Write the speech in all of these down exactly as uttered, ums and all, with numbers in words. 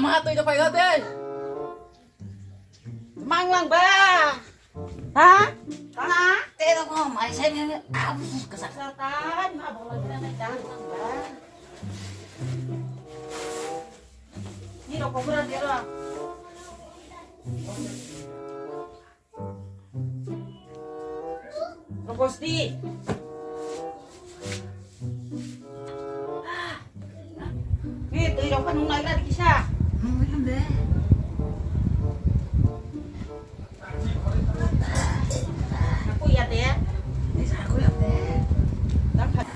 Ma twi da phai de. Mang lang ba. Ha? Ha? Te da ko mai sai ni abu sus ka sa. Sa ta ma bola ni na ta lang ba. Ni ro ko bra de ro. Rogosti. Ni twi rok nung nai ra kisa. Nung nai de. Aku ya de. Ni sa aku ya de. Tak tak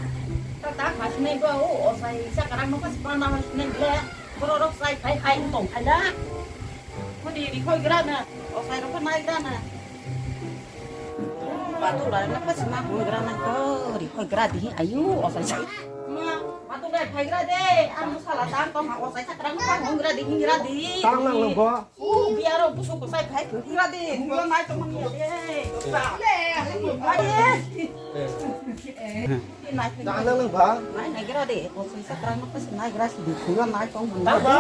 tak mas ni ba o o sai sa karang no pas pa na mas ni le. Borok rok sai khai khai wng tong khai da. Hodi rikhoi gra na. O sai rok nai gra na. Patu lai na pasi ma hung gra na ko rikhoi gra di ayu o sai sa. Ma, patu lai khai gra de. Ang sala tang tong ha o sai sa gra ma hung gra di hing gra di. Tang nang lo bo. U biaro busu ko sai khai hung gra di. Hung gra nai tong ni de. Sa. Ai. Nang nang ba. Nai nai gra de, o sui sakra no kasi nai gra si. Khula nai tong bu. Ba ba.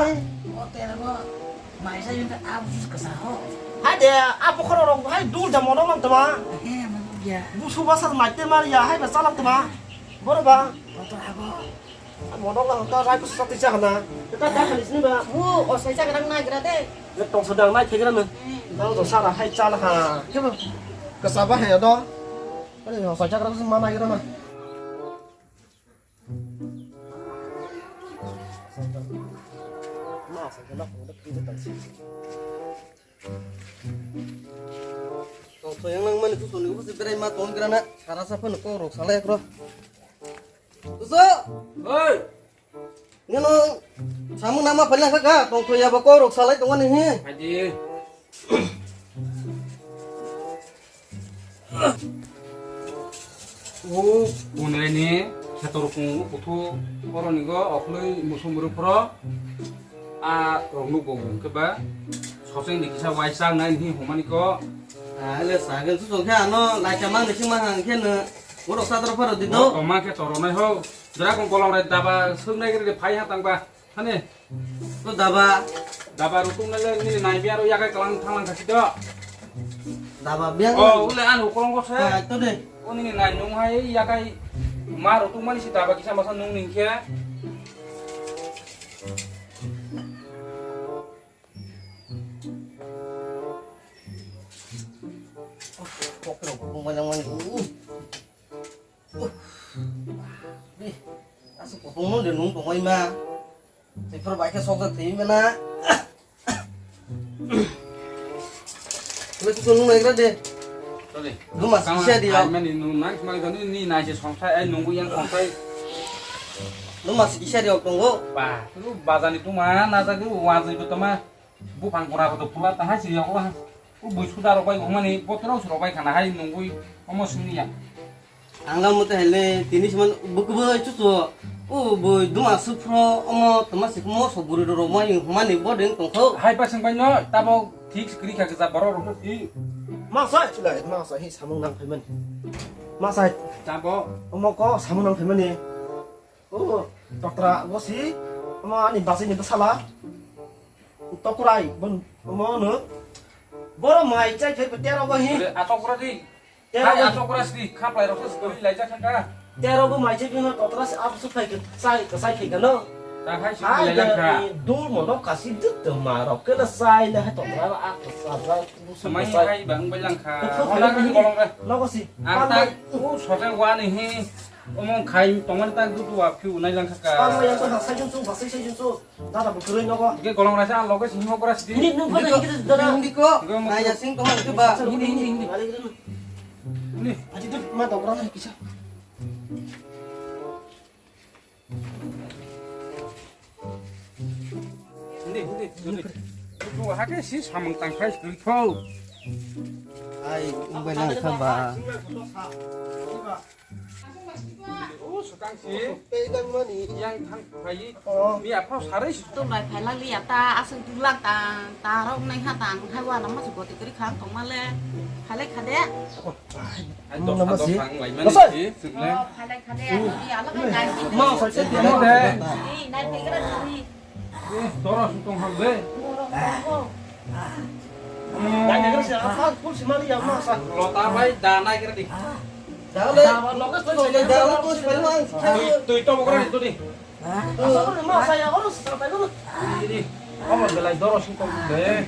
O te bo mai sa yun ta abu kasa ho. Hai de, abu khoro rong hai dul da mono mang tama. He mo ya. Busu basa mai te mar ya hai ba salam tama. Boro ba. O to abo. Mono lang ka rai busu sati sa na. Ta ta khali sini ba. Mu o sai sakra nai gra de. Ye tong sadang nai thegra na. Nang to sara hai chala ha. Kebo. Kasa ba hai do. Ani o sai sakra ma nai gra na. Tongthoi yang nang mani kusuni kusi berai ma tong grana sara sa phano kok rok salai kro. Kuso. Oi. Nino samung nama phalna kaka tongthoi ya ba kok rok salai tongani hi. Haji. O bunai ni khetor kung kuthu oro ni go okhlui musung buru phro a rok nuk bo bung khe ba soseng ni kisa wai chang nai ni humani ko. Ale sagen su song khe ano lai chamang ni sing ma hang khe no borok sadro pharo di do. Toma khe toro nai ho. Dra kong kolong rai daba sung nai gre phai ha tang ba. Hani. To daba. Daba rutung nale nini nai biaro yakai kalang thanglang kasi do. Daba biang. Oh, ule an ukolong ko se. Ha, to de. O nini nai nung hai yakai ma rutung mani si daba kisa masa nung ning khe. Pokro ko mojang mani. Uh. Ni, asuk kutung no de nung tongoi ma. Tei phor bai khe sokjak thwi mena. Kule kutung nung naigra de. Tole. Duma kisa di. Ai mani nung nang smai gani ni nai se songsai ai nunggu yang songsai. Duma kisa di ok tongo. Ba, lu bazani tuma na jagi wajai betama. Buphang gora rok pula ta hai si yokla. U bui suda rok bai umani botoro su rok bai khana hai nungui omo sini ya. Ang la mute hele tini siman bukboi chuchu. U bui duma suphro omo toma sik mo so buri rok mai humani bodeng tongkho. Hai pa sing bai no tabo thik skri kha kisa borok rok no di. Ma sa chulai ma sa hi samung nang phaimani. Ma sa tabo omo ko samung nang phaimani. O, totra, bo si, omo ani bachai ni bwsala. Tokrai, bon, omo no. Boro mai chai phai tero bo hi. Atokra di. Tero bo atokra si, khaplai rok se skori lai jak kha. Tero bo mai chai phai totra si ap su phai ke chai, ke chai phai no. Ta khai si lai jak kha. Dul mo no kasi duk to ma rok ke la sai le hai totra ap sa. Samai hai bang bai lang kha. Hola ni bolong re. Nogo si. Ang ta u sote wa ni hi. Omo khai tongmani ta dutu wa phiu nai lang kha ka. Tamo yang to ha sai jung su, ha sai sai jung su. Dada bu kurui nogo. Ge golong raisa ang loge sing mo kora sidi. Hindi nung pada hindi dada. Hindi ko. Nai ya sing tongmani ke ba. Hindi hindi hindi. Hindi. Aji tu ma dong rana kisa. Hindi hindi hindi. Tu hake si samang tangkai sui kho. Ai, umbai lang kha ba. O swkang si. Tei tang mani. Yang thang phai. Oh. Mi aphro sarai si. Tum bai phai la li ya ta aswk dulak ta ta rok nai ha ta hai wa na ma su goti kri khang tong ma le. Phai le kha de. Ai dok sa dok si. Phang lai mani si. Sik le. Oh, phai le kha de. Ni ala kai nai si. Ma sa se de. Ni nai phai gra ni. Doro sung tong ham de. Dai nagra se apa pul simani ya masa. Lota bai da nagra di. Dale. Daba loge to dale. Dale to simani. Tui tui to bokra di to di. Asal ni masa ya harus sampai dulu. Di di. Kamu belai doro sung tong de.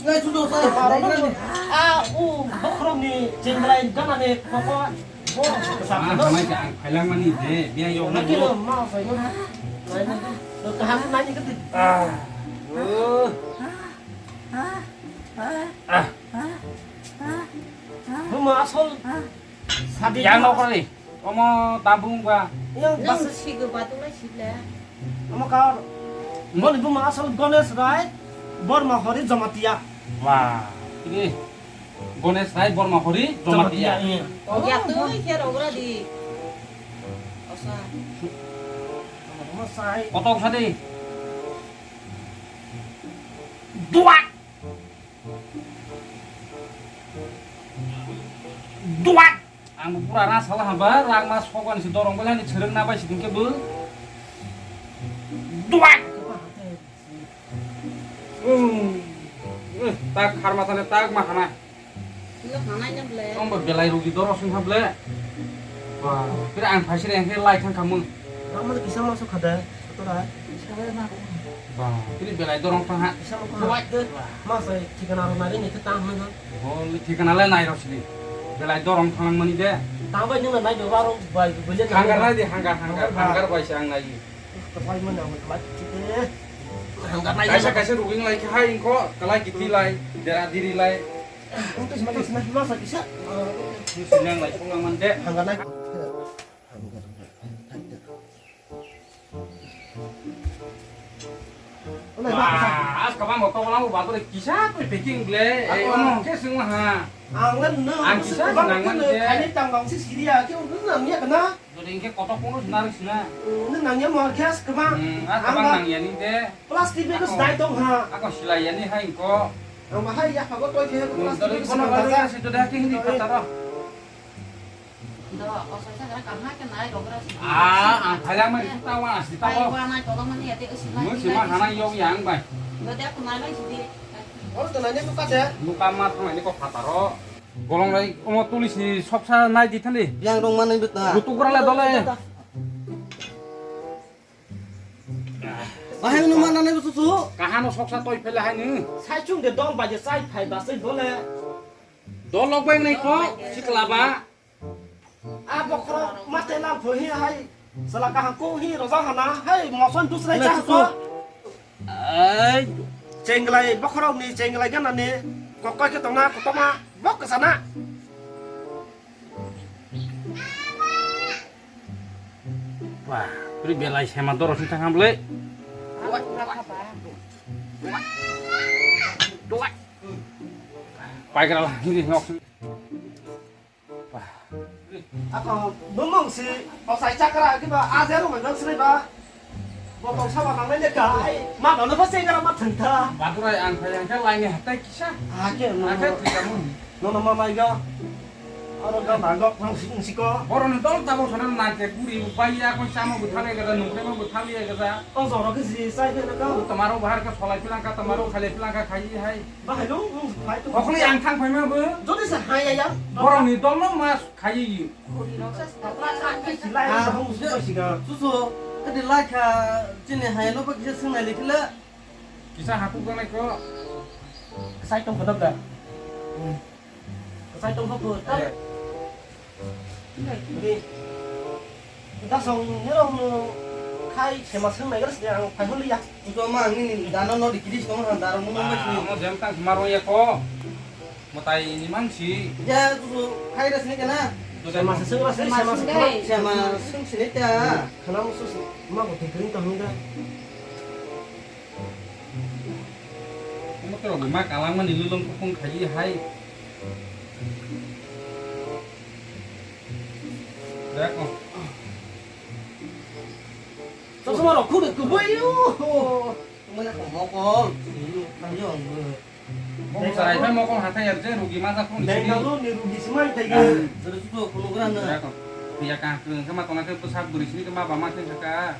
Ngai sudo sa. Ah, u bokrok ni jenglai gana ni pokok. Ah, hamai ka ang phailangmani de, biyang yok na bo. Ah. Ah. Buma asol sadi. Yang nokoli. Omo tabung ba. Yang bas sigo batung lai sible. Omo ka. Boni buma asol Ganesh Rai, Borma Hori Jamatia. Wah, ini. Ganesh Rai Borma Hori Jamatia. Jamatia, iya. Oh, ya tu khe rogra di. Osa. Omo sai. Kotok sadi. Duat. Duat. Ang pura ra sala hamba, rang ma sokan si dorong belani chireng na bai si dingke bu. Duat. Hmm. Eh, tak harma tane tak ma hana. Tino hanai na ble. Tong ba belai rugi doro sung ha ble. Wah, kira ang phaisir yang khe lai thang khamung. Rama kisa ma sukha de, satora. Ba, kiri belai dorong thang ha. Kisa ma sukha. Wah, de. Ma sai thikana ro nari ni tang hang. Bo thikana le nai ro sidi. Belai dorong thang mani de. Tang bai nung nai do baro bai bai le. Hanggar nai de, hanggar, hanggar, hanggar bai se ang nai. Kaisa kaisa ruging lai khe hai wngkho, kalai kithi lai, dera diri lai. Sinang lai sung lang man de. Wah, as kabang bo tobolang bo bator kisa koi packing ble. Ei, ono hwnkhe swngma ha. Ang kisa nang man de. Khaini tang bang si siriya khe nang ya kana. Jodi hwnkhe kotok phunukhe narwk sina. Nwng nangya mo gas kwbang. Hmm, ah, ang kwbang ba nangya ni de. Plastic bag o sdai tong ha. Ako silai yani hai ko. Ang ba hai ya phago toi khe plastic bag o sdai tong ha. Jodi kono bagwi asi to da khe hindi phataro. Do, o sai sa kam ha khe nai rogra si. Ah, ang phalang ma itu tawa asi tawa. Pai wa nai tolong mani ya de usi lai. Mo sima hanang yok yang bai. Do de aku nai lai si di. Oro to nai ne buka de. Buka ma thang ni ko phataro. Bolong lai omo tuli si soksa nai di thani. Yang rong manai beta. Rutuk rala dole. Bahai nu mana nai busu su. Kahano soksa toi phela hai ni. Sai chung de dol baje sai phai ba sai dole. Dol lok bai nai ko sikla ba. A bokhorok mate lam pho hi hai. Sala kaham ko hi roja hana hai moson dusrai cha ko. Ai, chenglai bokhorok ni chenglai gana ni kokoi khe tongna kotoma bok sana. Wah, pri belai sema doro sing thang hamle. Paikra lah ini ngok. Ako bumung si osai chakra kiba ajar rok nang sini ba. Botol saba nang nai ka. Ma no no ba sengara ma thang tha. Badurai ang phai ang khe laini hatai kisa. Ake no. Ake thikamu. No no ma mai ga. Aro ga ba gok thang sing siko. Boroni dol tabo sana na ke kuri upai ya ko samo bu thale ga nung ke bu thale ga. O zoro ke si sai ke na ka. Tamaro bahar ka solai pilang ka tamaro khale pilang ka khai hai. Bahai dong, bahai dong. Okhli ang thang phaima bo. Jodi se hai ya ya. Borok ni dol no mas khai yi. Khuri rok sa sa. Lai Ah, bang musu pai siga. Susu, kadi lai kha, chini hai no ba kisa sung nai likila. Kisa haku ko nai ko. Sai tong khadok da. Sai tong khadok da. Ni. Da song ni ro mo khai sema sung nai gas de ang phai holi ya. Uto ma ang ni dano no dikiri song han daro mo mo si. Mo jem tang maro ya ko. Mo tai ni mang si. Ya tu khai ras ni kana. Sema sung ras ni sema sung. Sema sung sini ta. Khana mo su ma ko dikiri ta hunda. Omo to rok ma kalang mani lulung khopung khai hai. Dak o. Chosma rok khuk de kubui o. Mana ko mokol. Tang yo ang bo. Mokol sarai phai mokol hathai ar je rugi ma jak phung. Dai na lo ni rugi smai thai ge. Jero chuto phunukra na. Dak o. Piya ka kung kama tona ke pusap guri sini kama bama thai saka.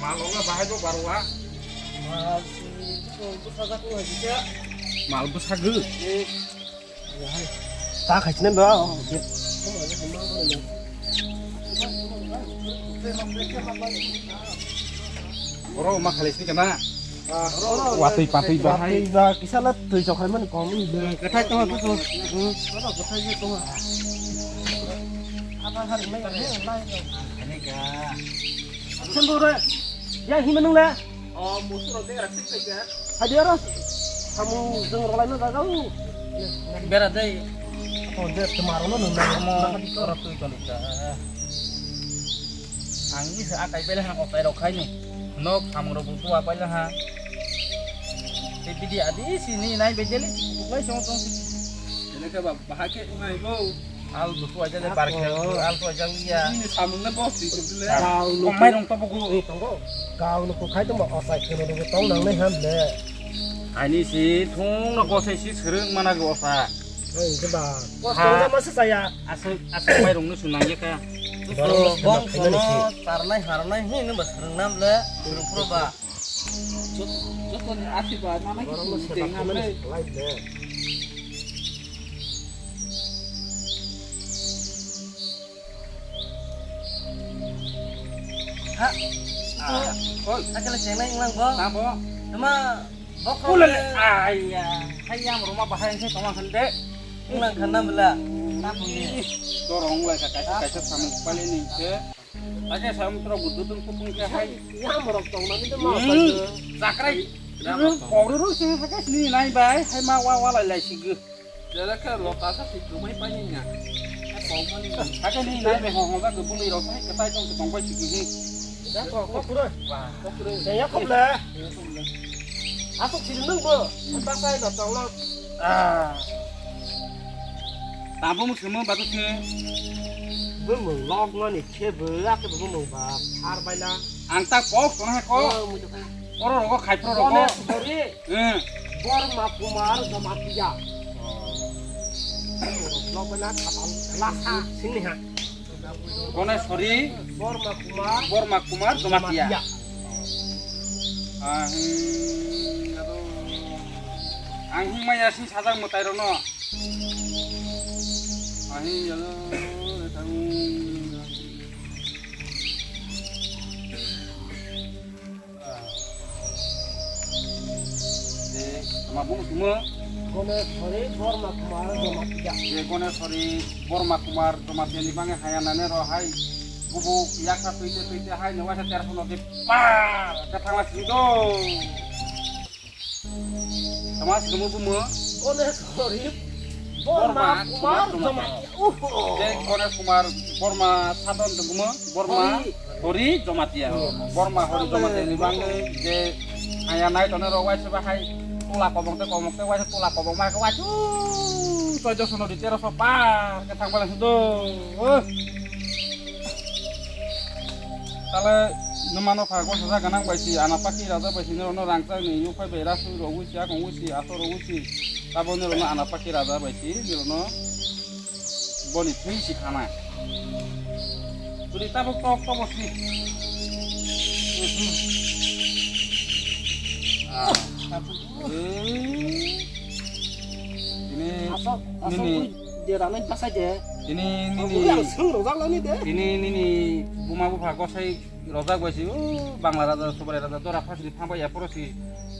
Mal wngla bahai bo barwa. Mal bwsajak wngkha kisa. Mal bwsagwi. Eh. Ta khaisina ba. Oro ma khalai sini kana? Watwi patwi bahai. Watwi ba kisa la twi chokhai mani kom. Kathai tong tu tu. Oro kathai ye tong. Apa hari mai lai. Sembore. Ya hima nung la. O musu rok de rak sik sik ya. Hadi oro. Samung jeng rok lai na daga u. Bera dai. O de tmaro no nung na. Mo oro twi tong ta. Ang ni sa akai pele ha otai rok khai ni. Nok samung rok bu tu apai la ha. Te bidi adi sini nai bejeli kukuklai song song si. Ele ke ba bahake ngai bo. Al duku aja de bar ke al tu aja ya. Ini samung na boss di sudule. Kau lu Komai rong topo ku. Kau lu ku khai tong ba osai kene de tong nang nai ham le. Ani si thung no kosai si sereng mana go osa. Ei ke ba. Boss tong ja masa saya. Asuk asuk mai rong no sunang ya ka. Bong sono tarnai harnai hi no ba sereng nam le. Sereng pro ba. Jotoni asirwad nana kisi tengam le. Ha. Oi. Akala chengnai inglang bo. Tamo. Tama bokro. Ulale. Aya. Hayam roma bahai se toma khande. Inglang khanna bela. Dorong lai ka kaisa kaisa samung pale ni se. Ake samung tro budu tung kupung ke hai. Yam rok tong mani de ma. Sakrai. Kogri rok sing hake sini nai bai hai ma wa wa lai lai sigi. Jara khe lota sa si kumai pani nya. Kogmani. Hake ni nai bai hong hong ka bului rok hai katai tong tong bai sigi hi. Da ko ko pura. Ko pura. Ya ko le. Asuk sini nung bo. Ta sai da tong lo. Ah. Tabuk swngma bagwi se. Bumung lok mani khe bo, ake bo bumung ba thar baila. Ang ta kok tong he kok. Oh, mui to kha. Oro rogo khai pro rogo. Bone sori. Hmm. Borma Kumar Jamatia. Oh. Lok baila khapal lasa sini ha. Goneswari Borma Kumar, Borma Kumar Jamatia. Jamatia. Ah, hmm, ado. Ang himaya sing sajak mwtai rono. Ahi, ado, tang. Je, tama bumu tumo. Goneswari Borma Kumar Jamatia. Je Goneswari Borma Kumar Jamatia ni bange haya nane ro hai. Bubu yaksa tuite tuite hai ne waisa terso no de pa. Ke thangla sido. Tama sido bumu. Goneswari Borma Kumar Jamatia. Uhu. Je Gonesh Kumar Borma Sadon tongmo, Borma Hori. Hori Jamatia. Borma Hori Jamatia ni bangwi je haya nai tone ro waisa ba hai tula kobong te kobong te waisa tula kobong ma waisa. Choidoso nodi teroso par ke thang bala sudo. Tale nwmano pha gosajak gwnang bai si, ana pakhi raja bai si, norokno rangchak ni yungphai bai rasu rogwi si, akong wi si, ato rogwi si, tabo norokno ana pakhi raja bai si, norokno boni thwi si khana. Tuli tabuk tok tobo si. Ah. Eh. Ini, asok, asok ini. Ui, dia rana pasai de. Ini, ini. Aku yang seng rojak lani de. Ini, ini, ini. Buma bupha gosai rojak bai si, o, Bangla raja, Subrai raja, dora phasri phang bai ya poro si.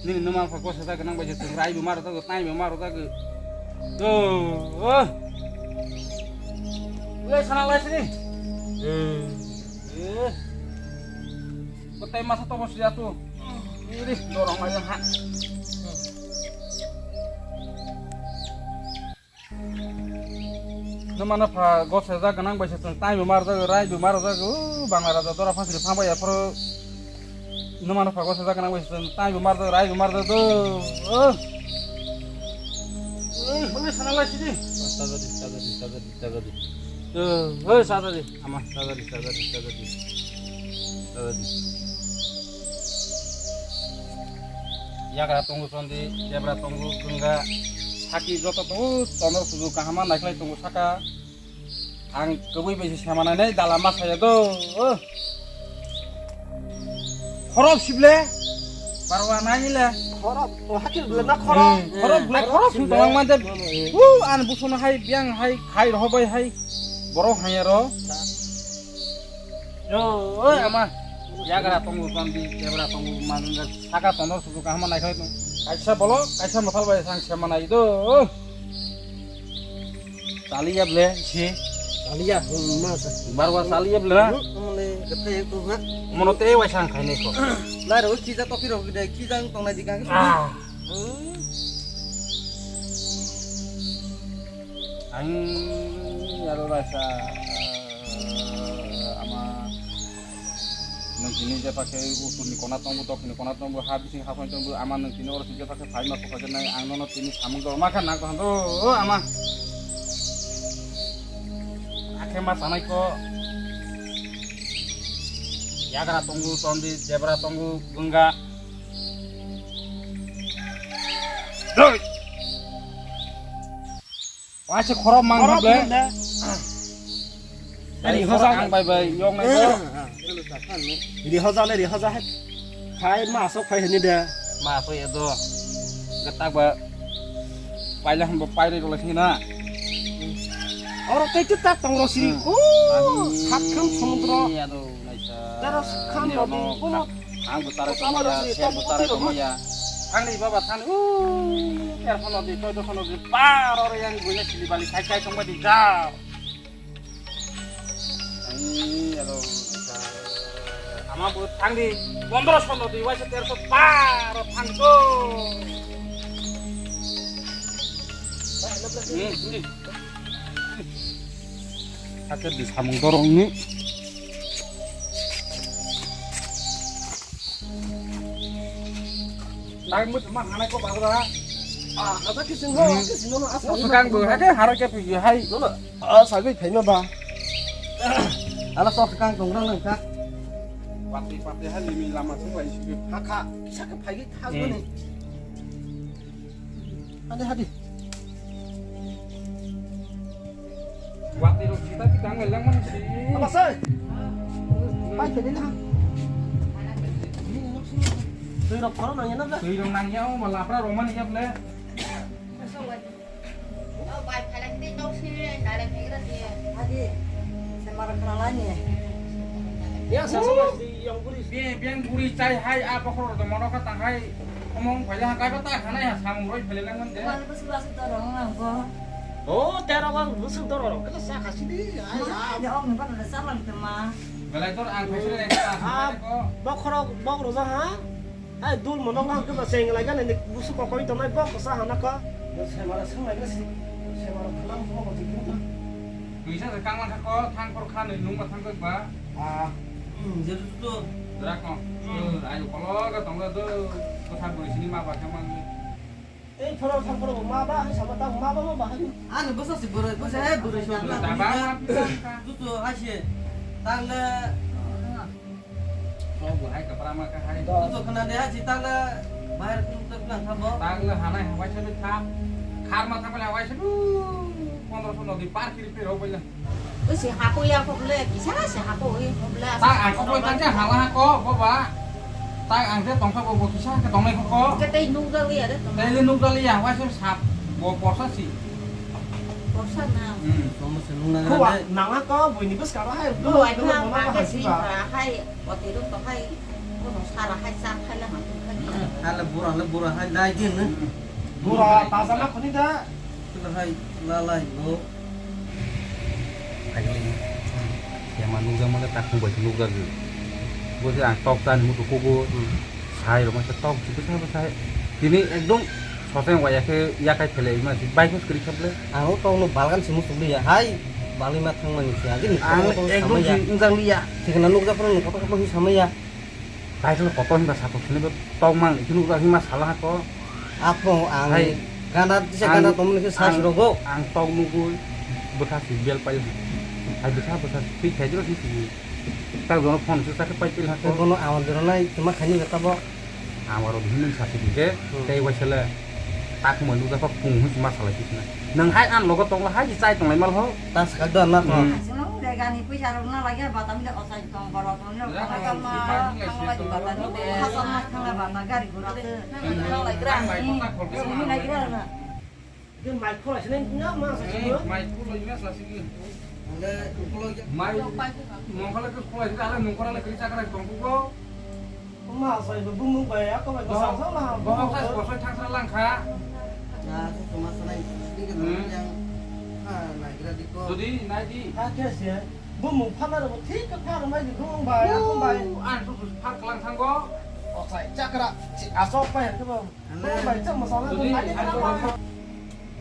Nini nwma pha gosajak gwnang bai si, chwng rai bo ma rojak, tai bo ma rojak. To, o. Ule sana lai sini. Eh. Eh. Kotai masa to bos ya tu. Ini dorong aja ha. Nwmano pha gosajak gwnang bai se chwng tai bo marjak, rai bo marjak, o Bangla raja dora phasri phang bai aphuru nwmano pha gosajak gwnang bai se chwng tai bo marjak, rai bo marjak do. O. Oi, hole sana lai sidi. Sajadi, sajadi, sajadi, sajadi. O, hoi sajadi, ama sajadi, sajadi, sajadi. Sajadi. Yagra tongo chondi, debra tongo gwnga, saki joto tongo, tonor suju kahama naikhlai tongo saka. Ang kwbwi bai se sema nai nai dala ma saya do. Khorok sible, barwa nai le. Khorok, o hakil ble na khorok. Hmm, khorok ble, khorok sim tong man de. Hmm. U an busono hai biang hai khai roho bai hai. Borok hai ro. Yo, oi ama, yagra tongo chondi, debra tongo, manunga saka tonor suju kahama naikhlai tong. Kaisa bolo, kaisa mothal bai sang sema nai do. Chaliya ble, si. Chaliya, hmm, ma sa. Barwa chaliya ble na? Hmm, mole, gete ko ha. Mono te wai sang khai nei ko. Lai ro, kija to piro gede, kija tong nai di kang. Ah. Hmm. Ang yaro raisa, eh, ama nwng tini jepha khe uturni kona tongo, dophini kona tongo, ha bising ha phai tongo, ama nwng tini oro tini jepha khe phaima kho phaikhe nai ang nono tini samung dorma kha nang tong do, o ama. Akhe ma sanai ko. Yagra tongo, chondi, debra tongo, gwnga. Doi. Waisa khorok mang khorok ble. Mang ble. Ari hoja ang bai bai yong nai ko. Ri hoja le ri hoja hai. Hai ma sok phai hini de. Ma sok edo. Getak ba. Paila hamba paire role sina. Oro tei tu tak tong ro siri. Hmm. Oh, sakam samudro. Ado naisa. Tero sakam rodi kono. Ang butara tomaya, se butara tomaya. Thangni baba thangni. Uh, er kono di, toy kono di. Bar oro yang guna sili bali kai kai tong ba di jao. Ai, alo, ama bo thangni. Pondro sono di, waisa terso bar oro thang do. Hmm, hmm. Ake di samung dorong ni. Dai mut ma hanai ko bagra. Ah, ada kising ho, kising no, asa. Sukang bo, hake haro ke pigi hai. No, no. Ah, sagui phaima ba. Ala sok kang tong rang nang kha. Pati pati ha limi lama se bai sigi. Ha kha, kisa khe phai kha. Hmm. Ani hadi. Watwi rok sita kita ngai lang man si. Apa sih? Pai tadi lah. Twi rok khoro nang ya na. Twi rok nang ya, o ma lapra rok man ya ble. Adi, saya marah kena lain ya. Ya, saya sama si yang guri. Biang guri chai hai apa khoro do mono kata hai. Omong phaile ha kaiba ta khana ya samung roi phaile nang man de. Mana bus bus dorong nang bo. Oh, tera bang bus dorong. Kena sa khasi di. Ai, ya om ni bana sa lang tema. Belai tor ang phaisle nang ta. Ah, bokhorok bok roja ha. Hai dul monok lang ke ba seng lai gana ni busu kokoi tongnai bok kosa hana ko. Semara sung lai gana si. Semara khalam mo ko tikin ta. Tuisa se kang lang ko thang kor khan nung ma thang ba. Ah, hmm, je tu tu. Drak ko. Hmm. Ayo kolo ga tong ga do. Kotha buri sini ma ba khamang. Ei phoro thang phoro ma ba hai sama ta ma ba ma ba hai. Ani bwsa si bwrwi bwsa hai bwrwi so. Daba ma. Tu tu hai se. Tang le. Sok bo hai kapra ma ka hai. Tutu khna de ha, si tang le bahar kum tak lang thabo. Tang le hanai hawai se thap. Khar ma thap le hawai se. Pondro so nodi par kiri pe ro bai le. Usi hapo ya ko le, kisa se hapo oi ko le. Ta ang ko bai ta hala ko bo ba. Ta ang se tong sa bo bo kisa ke tong le ko. Ke tei nuk da ya de. Tei le nuk da ya hawai se sap. Bo porsa si. Porsa na. Hmm. Somo se nung na. Ko wa nang ko bo ni bus ka hai. Bo ai ka ma ka si ba. Hai. Watwi rok to hai, bono sara hai, chak hai le ham khai. Hai le bura le bura hai dai din ne. Bura taja ma khoni da. Kila hai la lai bo. Hai le. Ya ma nukjak mane tak khung bai nukjak. Bo se ang tok ta ni mutu kuku. Sai rok ma se tok si bwsa bwsa. Tini ekdom soseng waya khe yakai phele ma si bai khos kri khap le. Ang o tok no balgan si mutu liya. Hai balwi ma thang mani si agin. Ang ekdom si nukjak liya. Sikena nukjak phano kotor kotor hi samaya. Kaisano kotor hinba satok sini bo tong mang ikhini ura hima sala hako. Apo ang hai gana tisa ang gana tomoni ke sas ang rogo. Ang tong nugui bwkha si bel pai. Hai bwkha bwkha si twi khai jiro si si. Tak jono phone si tak pai pil hako. Bono awal dero nai tuma khani beta bo. Amaro bini sasi dike, hmm, tei waisele tak moi nukjak kha kung hwnsi ma salai khe khna. Nwng hai ang logo tongla hai chai tonglai mal ho. Ta sakal do na ko. Hmm. Asino de gani puisa rok na lagya bata mile osai tong boro tong ni rok tong tong ma thang lai bata ni de. Hasam ma thang lai bata gari gura te. Thang lai gra ni. Ni lai gra na. Mai khulai sini nga ma sa sini. Mai khulai nga sa sini. Mai mongkhala ke khulai sini ala mongkhala ke chakra tong ko. Ma sa ibu bumung bai ako bai sa sa la. Bohong sa bosoi thang sa lang kha. Ya, su cuma sana itu sedikit yang ah nagira diko. Jadi naidi. Ada sih. Bumung phana ro thik kha ro mai bumung bai ako bai. An su su phar klang thang go. O sai chakra si asok bai ke bumung bai chak masala. Jadi.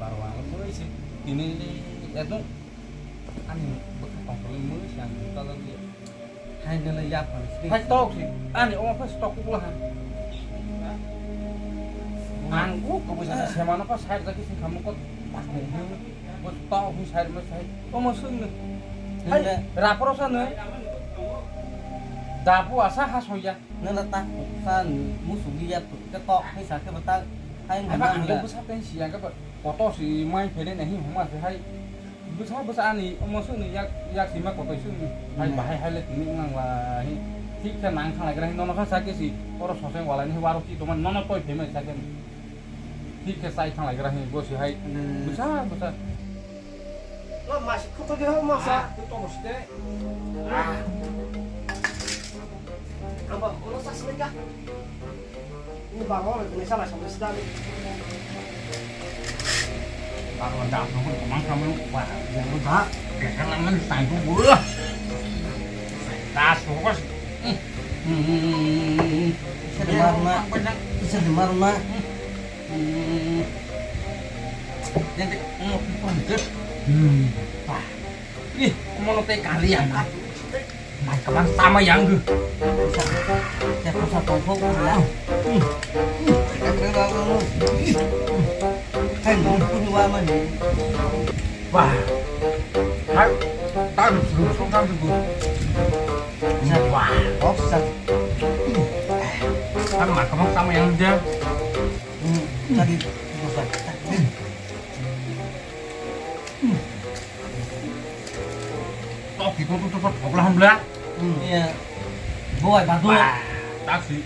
Barwang mui si tini ni ekdom ani bwkha tongthokli mui si ang tala di. Hai nele ya phan si. Hai tok si ani omo pha stok kukla ha. Ang u ko bisa semana pha side jaki si khamu ko tak ni. Bo tok hi side ma side. Omo sung ni. Hai rapro sa ni. Dapu asa ha soya. Nela tak sa musu giya tu ke tok hi sa ke bata. Hai nela. Bwsa tei si ya ke ba. Kotor si mai phele nahi huma se hai. Bwsa bwsa ani omo sung ni yak yak si ma kotor sung ni. Hai bahai hai le tini nang la hi. Thik khe nang thang lai gra hi nono kha sa ke si. Oro soseng wala ni waro ki to man nono toi pheme sa ke. Thik khe sai thang lai gra hi bo si hai. Bwsa bwsa. Lo masi khuto de ho masa. Ah, tu to masi de. Ah. Amba, ulo sa sini ka. Ini bang, ulo ini salah sama sedang. Bang, udah aku kemang sama lu, wah, yang lu dah, biasa langan tangku gua. Das, fokus. Hmm. Bisa di mana? Bisa di mana? Hmm. Nanti, hmm, hmm. Wah. Ih, mono tei kari ya, Mat. Mai kamang sama yang ge. Saya pasal tongkok ya. Hmm. Hai, lu pun wa ma ni. Wah. Hai, tan, lu sung tan, lu. Wah. Oh, sa. Kan mai kamang sama yang dia. Hmm, tadi, tadi. Iko tu tu tu thokla hamla. Hmm, iya. Boi badu. Wah, taksi.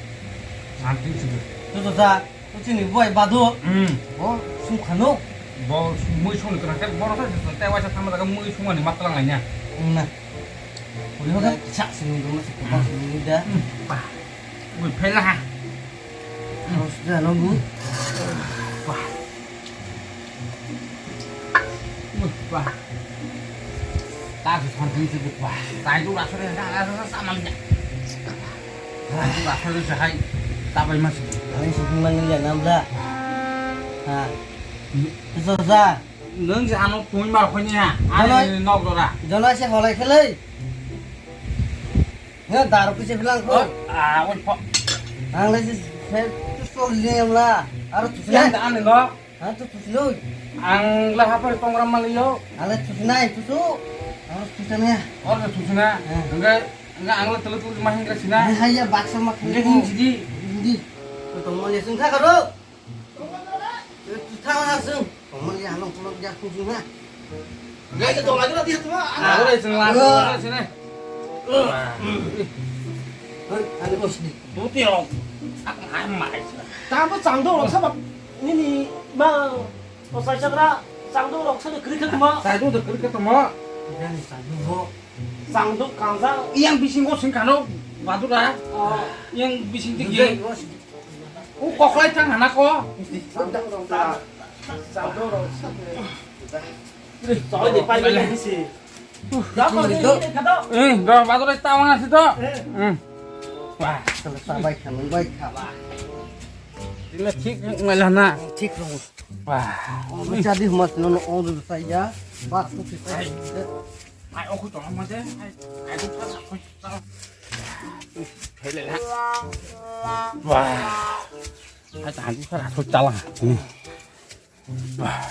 Santi sih. Tu tu sa. Tu sini boi badu. Hmm. Bo sungkhanu. Bo mui sungni kena ke bo rasa tei waisa thangma jaga mui sungmani matlang lainnya. Nah. Uli hoda sak sini dulu masih kupas sini dah. Hmm. Wah. Wih, phela ha. Harus dah nunggu. Wah. Wih, wah. Tak santai sih, wah. Tai tu rasa dia, rasa, rasa sama dia. Tai tu rasa dia sehai. Tak apa, Mas. Paling sih mana dia enam belas. Ha. Susah, susah. Nung si anu tumi mar khoni ha. Jono- Ani nok dora. Jono se holai khelai. He, daru kise bilang ko. Oh, ah, oi, po. Ang le se, se, tu sol ni amla. Aro tu sila. Yang da ane lo. Ha, tu tu silo. Ang la hapar tongram maliyo. Ang le tu sinai, tu tu. Aro tu sana. Aro tu sina. Eh. Enggak, enggak ang le telu telu mahin kira sina. Hai, hai, ya, baksa mak. Enggak hindi sidi. Hindi. Tu tong maliyo sungkha karo. Thang ha sung. Tongmani ya nong tulok ya khung sung ha. Ngai ke tong lagi nanti tu ha. Ore sing la sini. Hei, ani bos ni. Buti rok. Ak ngai mai. Tamo changdo rok sabab nini ma osai chagra changdo rok sini kri kri ma. Changdo de kri kri ma. Ini changdo bo. Changdo kangjang. Yang bising ko sing kano. Badura. Oh. Yang bising dik. O koklai thang hana ko. Chalo de pai le disi. Eh, do badore tawang asi to. Hmm. Wah, sabai kha, bai kha ba. Dile thik ngai la na. Thik rong. Wah. Jadi mas nono ong du saya. Bar tu thik. Ai, aku tolong aja. Ai, aku tak, aku tak. Hele lah. Wah. Hai, tahan tu kan aku talang. Ini. Wah.